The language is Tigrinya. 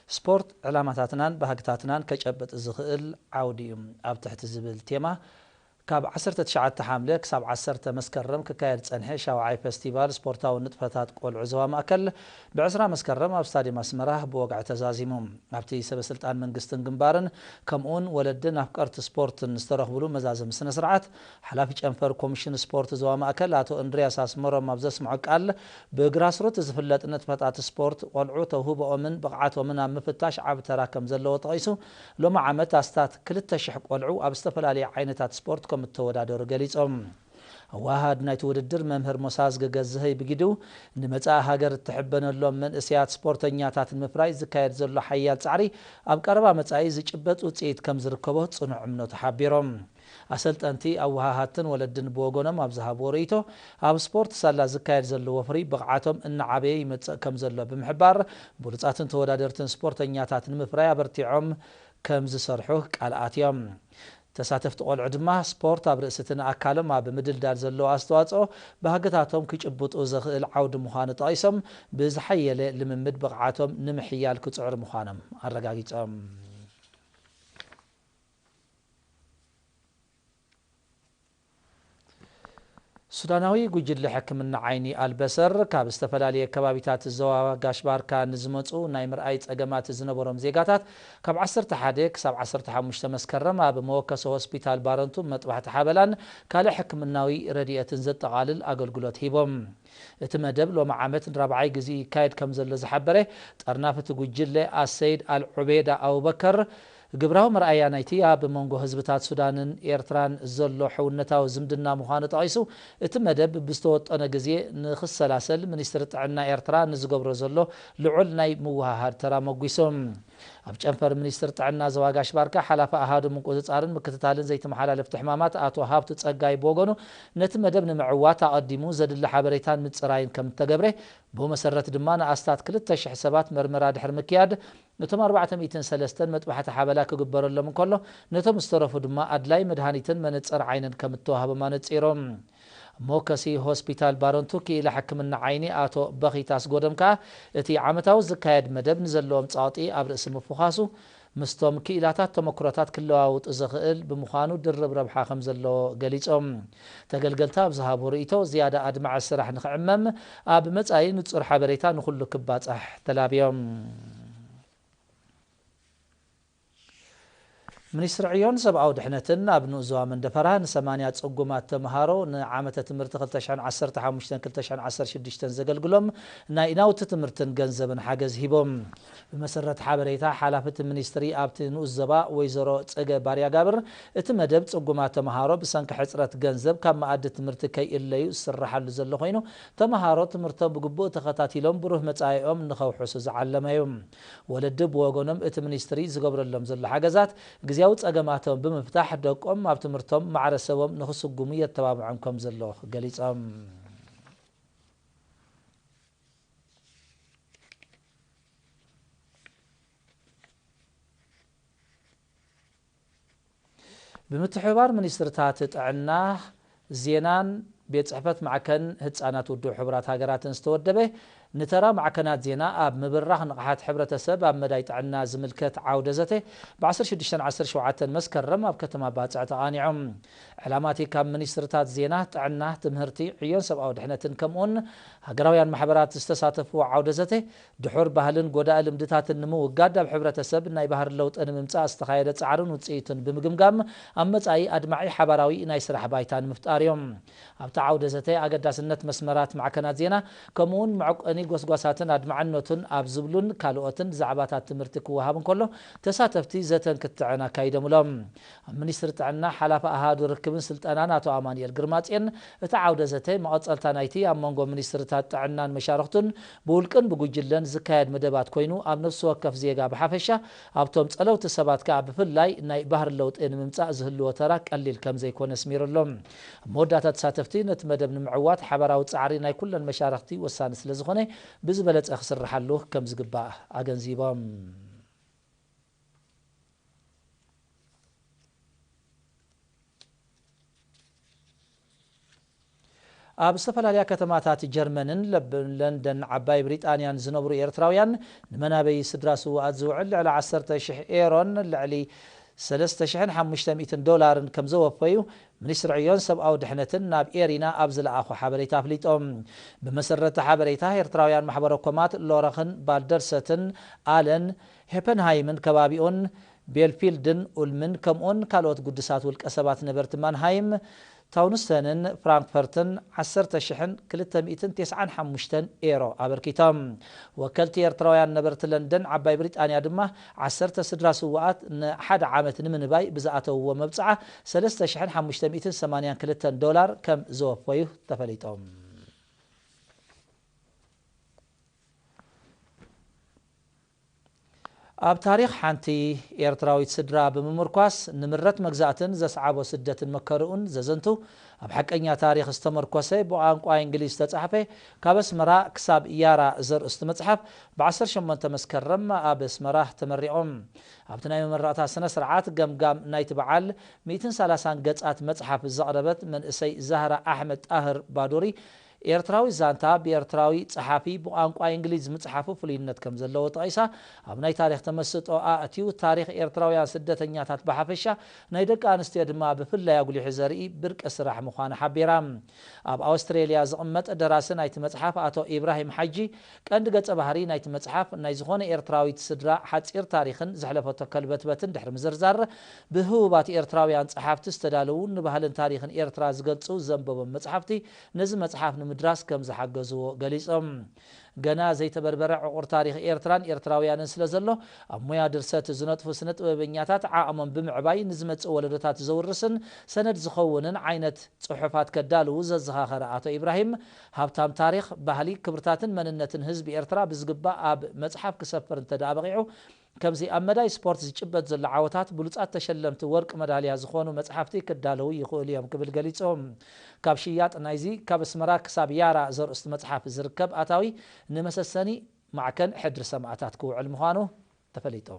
ስፖርት ዕላማታትናን ባህግታትናን ከጨብጥ ዝኽእል ዓውዲ እዩ። ኣብ ትሕቲ ዝብል ቴማ ካብ ዓሰርተ ትሽዓተ ሓምለ ክሳብ ዓሰርተ መስከረም ክካየድ ዝጸንሐ ሻውዓይ ፈስቲቫል ስፖርታዊ ንጥፈታት ቆልዑ ዞባ ማእከል ብዕስራ መስከረም ኣብ ስታድየም ኣስመራ ብወግዒ ተዛዚሙ። ኣብቲ ሰበ ስልጣን መንግስትን ግንባርን ከምኡውን ወለድን ኣፍቀርቲ ስፖርትን ዝተረኽብሉ መዛዘሚ ስነ ስርዓት ሓላፊ ጨንፈር ኮሚሽን ስፖርት ዞባ ማእከል ኣቶ እንድርያስ ኣስመሮም ኣብ ዘስምዖ ቃል፣ ብግራስሩት ዝፍለጥ ንጥፈታት ስፖርት ቆልዑ ተውህቦኦምን ብቕዓቶምን ኣብ ምፍታሽ ዓቢ ተራ ከም ዘለዎ ጠቒሱ፣ ሎሚ ዓመት ኣስታት ክልተ ሽሕ ቆልዑ ኣብ ዝተፈላለዩ ዓይነታት ስፖርት ከም እተወዳደሩ ገሊጾም። ኣወሃሃድ ናይቲ ውድድር መምህር ሞሳዝጊ ገዝሀይ ብጊዱ፣ ንመጻኢ ሃገር እትሕበነሎም መንእሰያት ስፖርተኛታት ንምፍራይ ዝካየድ ዘሎ ሓያል ጻዕሪ ኣብ ቀረባ መጻኢ ዝጭበጥ ውጽኢት ከም ዝርከቦ ጽኑዕ እምነቱ ሓቢሮም። ኣሰልጠንቲ፣ ኣወሃሃድትን ወለድን ብወገኖም ኣብ ዝሃብዎ ርእይቶ፣ ኣብ ስፖርት ሳላ ዝካየድ ዘሎ ወፍሪ ብቕዓቶም እናዓበየ ይመጽእ ከም ዘሎ ብምሕባር፣ ብሉጻትን ተወዳደርትን ስፖርተኛታት ንምፍራይ ኣበርቲዖም ከም ዝሰርሑ ቃል ኣትዮም። ተሳተፍቲ ቆልዑ ድማ ስፖርት ኣብ ርእስቲ ንኣካሎም ኣብ ምድልዳል ዘለዎ ኣስተዋጽኦ ባህግታቶም ክጭብጡ ዘኽእል ዓውዲ ምዃኑ ጠቒሶም፣ ብዝሓየለ ልምምድ ብቕዓቶም ንምሕያል ክጽዕሩ ምዃኖም ኣረጋጊጾም። ሱዳናዊ ጉጅለ ሕክምና ዓይኒ ኣልበሰር ካብ ዝተፈላለየ ከባቢታት ዞባ ጋሽ ባርካ ንዝመጹ ናይ ምርኣይ ጸገማት ዝነበሮም ዜጋታት ካብ ዓሰርተ ሓደ ክሳብ ዓሰርተ ሓሙሽተ መስከረም ኣብ መወከሲ ሆስፒታል ባረንቱ መጥባሕቲ ሓበላን ካልእ ሕክምናዊ ረድኤትን ዘጠቓልል ኣገልግሎት ሂቦም። እቲ መደብ ሎሚ ዓመት ንራብዓይ ግዜ ይካየድ ከም ዘሎ ዝሓበረ ጠርናፊ እቲ ጉጅለ ኣሰይድ ኣልዑቤዳ ኣቡበከር፣ ግብራዊ መርኣያ ናይቲ ኣብ መንጎ ህዝብታት ሱዳንን ኤርትራን ዘሎ ሕውነታዊ ዝምድና ምዃኑ ጠቒሱ፣ እቲ መደብ ብዝተወጠነ ግዜ ንኽሰላሰል ሚኒስትሪ ጥዕና ኤርትራ ንዝገብሮ ዘሎ ልዑል ናይ ምውህሃድ ተራ መጒሱ። ኣብ ጨንፈር ሚኒስትሪ ጥዕና ዞባ ጋሽ ባርካ ሓላፊ ኣሃዱ ምቁጽጻርን ምክትታልን ዘይተመሓላለፍቲ ሕማማት ኣቶ ሃብቱ ጸጋይ ብወገኑ፣ ነቲ መደብ ንምዕዋት ኣቐዲሙ ዘድሊ ሓበሬታን ምጽራይን ከም እተገብረ፣ ብኡ መሰረት ድማ ንኣስታት ክልተ ሽሕ ሰባት መርመራ ድሕሪ ምክያድ፣ ነቶም ኣርባዕተ ሚእትን ሰለስተን መጥባሕቲ ሓበላ ክግበረሎም እንከሎ፣ ነቶም ዝተረፉ ድማ ኣድላይ መድሃኒትን መነጽር ዓይንን ከም እተዋህቦም ኣነጺሮም። መወከሲ ሆስፒታል ባረንቱ ክኢላ ሕክምና ዓይኒ ኣቶ በኺት ኣስጎደም ከኣ፣ እቲ ዓመታዊ ዝካየድ መደብ ንዘለዎም ጸቕጢ ኣብ ርእሲ ምፍዃሱ፣ ምስቶም ክኢላታት ተመክሮታት ክለዋውጡ ዘኽእል ብምዃኑ ድርብ ረብሓ ከም ዘለዎ ገሊጾም። ተገልገልቲ ኣብ ዝሃቦ ርእይቶ፣ ዝያዳ ኣድማዒ ስራሕ ንኽዕመም ኣብ መጻኢ ንጹር ሓበሬታ ንኹሉ ክባጻሕ ተላብዮም። ሚኒስትሪ ዕዮን ሰብኣዊ ድሕነትን ኣብ ንኡስ ዞባ መንደፈራ ንሰማንያ ጽጉማት ተምሃሮ ንዓመተ ትምህርቲ ክልተ ሽሕን ዓሰርተ ሓሙሽተን ክልተ ሽሕን ዓሰርተ ሽዱሽተን ዘገልግሎም ናይ ናውቲ ትምህርትን ገንዘብን ሓገዝ ሂቦም። ብመሰረት ሓበሬታ ሓላፊ እቲ ሚኒስትሪ ኣብቲ ንኡስ ዞባ ወይዘሮ ጸገ ባርያጋብር፣ እቲ መደብ ጽጉማት ተምሃሮ ብሰንኪ ሕጽረት ገንዘብ ካብ መኣዲ ትምህርቲ ከይእለዩ ዝስርሓሉ ዘሎ ኮይኑ፣ ተምሃሮ ትምህርቶም ብግቡእ ተኸታቲሎም ብሩህ መጻኢኦም ንኸውሕሱ ዝዓለመ እዩ። ወለዲ ብወገኖም እቲ ሚኒስትሪ ዝገብረሎም ዘሎ ሓገዛት ግዝያዊ ጸገማቶም ብምፍታሕ ደቆም ኣብ ትምህርቶም ማዕረ ሰቦም ንኽስጉሙ የተባብዖም ከም ዘሎ ገሊጾም። ብምትሕብባር ሚኒስትርታት ጥዕና፣ ዜናን ቤት ጽሕፈት ማዕከን ህጻናት ውድብ ሕቡራት ሃገራትን ዝተወደበ ንተራ ማዕከናት ዜና ኣብ ምብራኽ ንቕሓት ሕብረተሰብ ኣብ መዳይ ጥዕና ዝምልከት ዓውደ ዘተ ብ ዓሰርተ ሽዱሽተን ዓሰርተ ሸውዓተን መስከረም ኣብ ከተማ ባጽዕ ተቓኒዖም። ዕላማ እቲ ካብ ሚኒስትርታት ዜና፣ ጥዕና፣ ትምህርቲ፣ ዕዮን ሰብኣዊ ድሕነትን ከምኡውን ሃገራውያን ማሕበራት ዝተሳተፍዎ ዓውደ ዘተ፣ ድሑር ባህልን ጎዳኢ ልምድታትን ንምውጋድ ኣብ ሕብረተሰብ ናይ ባህሪ ለውጢ ንምምጻእ ዝተኻየደ ጻዕርን ውጽኢቱን ብምግምጋም፣ ኣብ መጻኢ ኣድማዒ ሓባራዊ ናይ ስራሕ ባይታ ንምፍጣር እዮም። ኣብቲ ዓውደ ዘተ ኣገዳስነት መስመራት ማዕከናት ዜና፣ ከምኡውን መዕቆኒ ጎስጓሳትን ኣድማዕነቱን ኣብ ዝብሉን ካልኦትን ዛዕባታት ትምህርቲ ክወሃብ እንከሎ፣ ተሳተፍቲ ዘተን ክትዕን ኣካይዶምሎም። ኣብ ሚኒስትሪ ጥዕና ሓላፊ ኣሃዱ ርክብን ስልጠናን ኣቶ ኣማኑኤል ግርማጽዮን፣ እቲ ዓውደ ዘተ መቐጸልታ ናይቲ ኣብ መንጎ ሚኒስትርታት ጥዕናን መሻርኽቱን ብውልቅን ብጉጅለን ዝካየድ መደባት ኮይኑ፣ ኣብ ነፍሲ ወከፍ ዜጋ ብሓፈሻ፣ ኣብቶም ጸለውቲ ሰባት ከኣ ብፍላይ ናይ ባህሪ ለውጢ ንምምጻእ ዝህልዎ ተራ ቀሊል ከም ዘይኮነ ኣስሚሩሎም። ኣብ መወዳእታ ተሳተፍቲ ነቲ መደብ ንምዕዋት ሓባራዊ ጻዕሪ ናይ ኩለን መሻርኽቲ ወሳኒ ስለ ዝኾነ ብዝበለጸ ክስርሓሉ ከም ዝግባእ ኣገንዚቦም። ኣብ ዝተፈላለያ ከተማታት ጀርመንን ለብ-፣ ለንደን ዓባይ ብሪጣንያን ዝነብሩ ኤርትራውያን ንመናበይ ስድራ ስውኣት ዝውዕል ልዕሊ ዓሰርተ ሽሕ ኤሮን ልዕሊ ሰለስተ ሽሕን ሓሙሽተ ሚእትን ዶላርን ከም ዘወፈዩ ሚኒስትሪ ዕዮን ሰብኣዊ ድሕነትን ናብ ኤሪና ኣብ ዝለኣኹ ሓበሬታ ኣፍሊጦም። ብመሰረት ሓበሬታ፣ ኤርትራውያን ማሕበረ ኮማት ሎረኽን ባልደርሰትን ኣለን ሄፐንሃይምን ከባቢኡን ቤልፊልድን ኡልምን ከምኡን ካልኦት ግዱሳት ውልቀ ሰባት ነበርቲ ማንሃይም፣ ታውንስተንን ፍራንክፈርትን ዓሰርተ ሽሕን ክልተ ሚእትን ተስዓን ሓሙሽተን ኤሮ ኣበርኪቶም። ወከልቲ ኤርትራውያን ነበርቲ ለንደን ዓባይ ብሪጣንያ ድማ ዓሰርተ ስድራ ስውኣት ንሓደ ዓመት ንምንባይ ብዝኣተውዎ መብጽዓ ሰለስተ ሽሕን ሓሙሽተ ሚእትን ሰማንያን ክልተን ዶላር ከም ዘወፈዩ ተፈሊጦም። ኣብ ታሪኽ ሓንቲ ኤርትራዊት ስድራ ብምምርኳስ፣ ንምረት መግዛእትን ዘስዓቦ ስደትን መከርኡን ዘዘንቱ፣ ኣብ ሓቀኛ ታሪኽ ዝተመርኮሰ ብቋንቋ እንግሊዝ ዝተጻሕፈ ካብ ኣስመራ ክሳብ ያራ ዘርእስቱ መጽሓፍ ብ ዓሰርተ ሸሞንተ መስከረም ኣብ ኣስመራ ተመሪቖም። ኣብቲ ናይ መመረቕታ ስነ ስርዓት ገምጋም ናይቲ በዓል ሚእትን ሰላሳን ገጻት መጽሓፍ ዘቕረበት መንእሰይ ዛህራ ኣሕመድ ጣህር ባዱሪ፣ ኤርትራዊ ዛንታ ብኤርትራዊ ጸሓፊ ብቋንቋ እንግሊዝ ምጽሓፉ ፍሉይነት ከም ዘለዎ ጠቒሳ፣ ኣብ ናይ ታሪኽ ተመስጦ ኣእትዩ፣ ታሪኽ ኤርትራውያን ስደተኛታት ብሓፈሻ፣ ናይ ደቂ ኣንስትዮ ድማ ብፍላይ ኣጉሊሑ ዘርኢ ብርቂ ስራሕ ምዃኑ ሓቢራ። ኣብ ኣውስትሬልያ ዝቕመጥ ደራሲ ናይቲ መጽሓፍ ኣቶ ኢብራሂም ሓጂ፣ ቀንዲ ገጸ ባህሪ ናይቲ መጽሓፍ ናይ ዝኾነ ኤርትራዊት ስድራ ሓጺር ታሪኽን ዘሕለፈቶ ከልበትበትን ድሕሪ ምዝርዛር፣ ብህቡባት ኤርትራውያን ጸሓፍቲ ዝተዳለዉ ንባህልን ታሪኽን ኤርትራ ዝገልጹ ዘንበቦም መጽሓፍቲ ነዚ መጽሓፍ ንምድራስ ከም ዝሓገዝዎ ገሊጾም። ገና ዘይተበርበረ ዕቑር ታሪኽ ኤርትራን ኤርትራውያንን ስለ ዘሎ፣ ኣብ ሞያ ድርሰት ዝነጥፉ ስነ ጥበበኛታት ዓቕሞም ብምዕባይ ንዝመጽእ ወለዶታት ዘውርስን ሰነድ ዝኸውንን ዓይነት ጽሑፋት ከዳልዉ ዘዘኻኸረ ኣቶ ኢብራሂም፣ ሃብታም ታሪኽ፣ ባህሊ፣ ክብርታትን መንነትን ህዝቢ ኤርትራ ብዝግባእ ኣብ መጽሓፍ ክሰፍር እንተ ደኣ በቒዑ፣ ከምዚ ኣብ መዳይ ስፖርት ዝጭበጥ ዘሎ ዓወታት ብሉጻት ተሸለምቲ ወርቂ መዳልያ ዝኾኑ መጽሓፍቲ ክዳለዉ ይኽእሉ እዮም ክብል ገሊጹ። ካብ ሽያጥ ናይዚ ካብ ኣስመራ ክሳብ ያራ ዘርእስቱ መጽሓፍ ዝርከብ ኣታዊ ንመሰሰኒ ማዕከን ሕድሪ ሰማእታት ክውዕል ምዃኑ ተፈሊጡ።